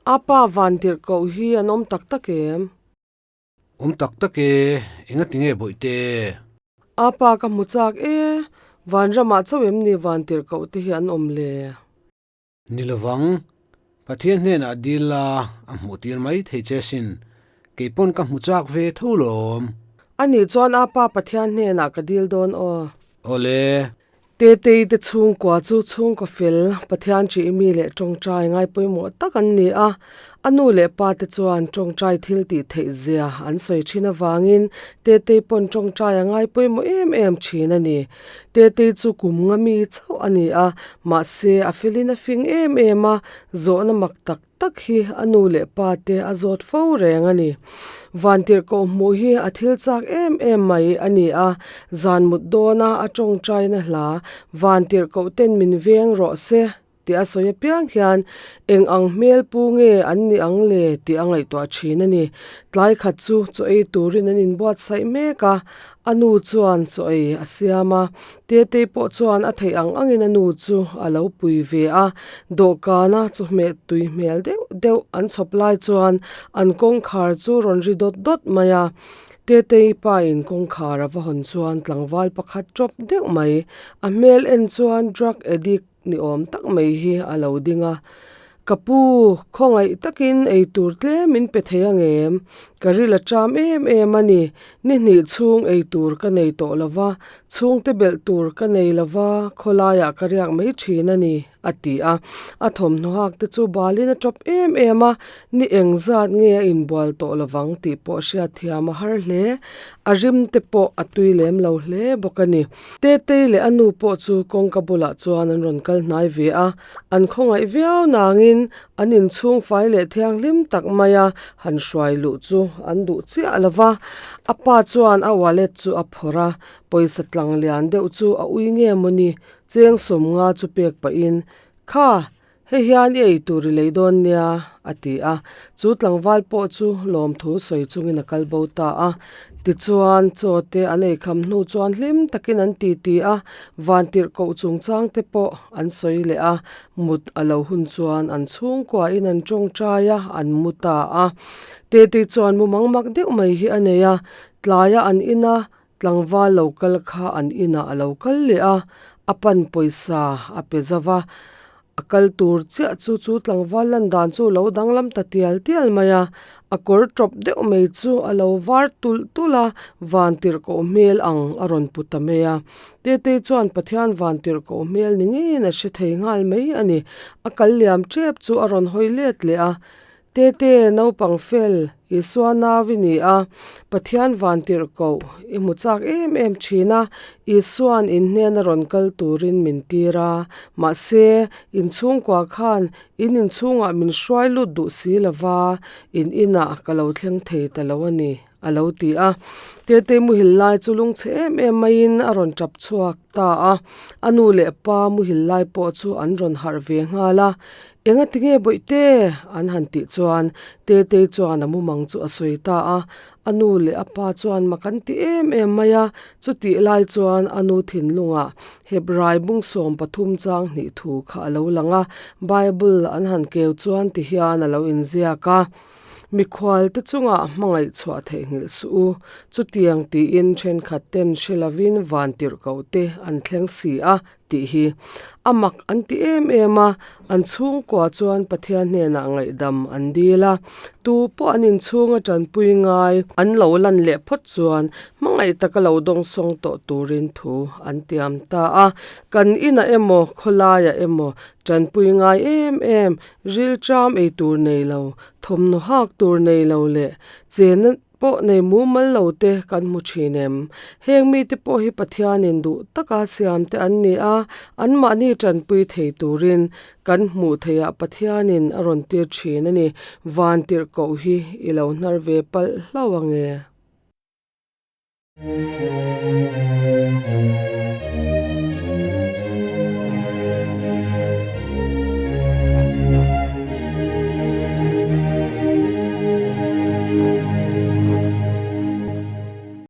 Apa vantirhkoh hi an awm tak tak em? Awm tak tak e, engati nge bawihte? Apa ka hmu chak e, vanramah chauh em ni vantirhkoh te hi an awm le? Ni lovang, Pathian hnenah dil la a hmuh tir mai thei che sin, kei pawn ka hmu chak ve tho lawm. Anih chuan apa Pathian hnenah ka dil dawn aw. Awle. Tetei te chhungkua chu chhungkaw fel, Pathian ṭih mi leh ṭawngṭai ngai pawimawh tak an ni a. A nu leh pa te chuan ṭawngṭai thil tih theih zia an sawi ṭhin avangin Tetei pawn ṭawngṭai a ngai pawimawh em em ṭhin a ni. Tetei chu kum nga mi chauh a ni a, mahse a felin a fing em em a, zawhna mak tak tak hi a nu leh pa te a zawt fo reng a ni. Vantirhkoh hmuh hi a thil chak em em mai a ni a, zan mut dawna a tawngtaina hla Vantirhkoh ten min veng rawh se tih a sawi apiang hian eng ang hmel pu nge an ni ang le tih a ngaihtuah thin a ni. Tlai khat chu chaw ei turin an inbuatsaih mek a, A nu chuan chaw ei a siam a, Tetei pawh chuan a theih ang angin a nu chu a lo pui ve a. Dawhkana chawhmeh tui hmel deuh deuh an chhawp lai chuan an kawngkhar chu rawn ri dawt dawt mai a. Tetei pain kawngkhar a va hawn chuan tlangval pakhat tawp deuh mai, a hmel en chuan drug addict ni awm tak mai hi a lo ding a, Ka pu, khawngaih takin ei tur tlem min pe thei ang em? Ka ril a ṭam em em a ni, ni hnih chhung ei tur ka nei tawh lo va, chhungte belh tur ka nei lo va, khawlaiah ka riak mai ṭhin a ni, a ti a. A thawmhnaw hak te chu balin a ṭawp em em a, ni engzat nge a inbual tawh lo vang tih pawh hriatthiam a har hle. A rim te pawh a tui lem lo hle bawk a ni. Tetei leh a nu pawh chu kawngka bulah chuan an rawn kal hnai ve a, an khawngaih viau nangin an inchhung fai leh thianghlim tak maia han hruai luh chu an duh chiah lo va. A pa chuan a wallet chu a phawrh a, pawisa tlang lian deuh chu a ui nge mawni cheng sawmnga chu pek pahin, Kha, Hei hian i ei tur i lei dawn nia, a ti a. Chu tlangval pawh chu lawmthu sawi chungin a kal bo ta a. Tichuan, chaw te an ei kham hnu chuan hlim takin an ti ti a, vantirhkoh chungchang te pawh an sawi leh a. Mut a lo hun chuan an chhungkuain an tawngtai a, an mu ta a. Tete chuan mu mang mak deuh mai hi a nei a, tlaia an ina Tlangval lo kal kha an inah a lo kal leh a, a pan pawisa a pe zauh a, a kal tur chiah chu chu tlangval lan dan chu a lo danglam ta tial tial mai a, a kawr tawp deuh mai chu a lo var tulh tulh a, vantirhkoh hmel ang a rawn pu ta mai a. Tetei chuan Pathian vantirhkoh hmel ni ngeiin a hre thei nghal mai a ni. A kal liam tep chu a rawn hawi let leh a, Tete, naupang fel, Isua nau i ni a, Pathian vantirhkoh i hmu chak em em thin a, Isua'n in hnena rawn kal turin min tir a, mahse, in chhungkua khan in inchhungah min hruai lut duh si lo va, in inah ka lo thleng thei ta lo a ni, a lo ti a. Tete muhil lai chu lungchhe em em maiin a rawn tap chhuak ta a, a nu leh pa muhil lai pawh chu an rawn harh ve nghal a, Enga ti nge bawihte? an han tih chuan Tetei chuan a mumang chu a sawi ta a, a nu leh a pa chuan mak an ti em em mai a, chutih lai chuan a nu thinlungah Hebrai bung 13 chang hnih thu kha a lo lang a, Bible an han keu chuan ti hian a lo inziak a. Mikhual te chungah hmangaih chhuah theihnghilh suh u, chutiang tiin thenkhat ten hre lovin van tirhkoh te an thleng si a tih hi a mak an ti em em a, an chhungkua chuan Pathian hnenah ngaihdam an dil a, tu pawh an inchhunga tanpui ngai an lo lan leh phawt chuan hmangaih taka lo dawngsawng tawh turin thu an tiam ta a, kan inah emaw khawlaiah emaw tanpui ngai em em Rilṭam ei tur nei lo, thawmhnaw hak tur nei lo leh chenna pawh nei mumal lo te kan hmu ṭhin em? Heng mite pawh hi Pathianin duh taka siam te an ni a, anmahni ṭanpui thei turin kan hmuh theihah Pathianin a rawn tir ṭhin a ni. Van tirhkoh hi i lo hnar ve palh hlauh ange.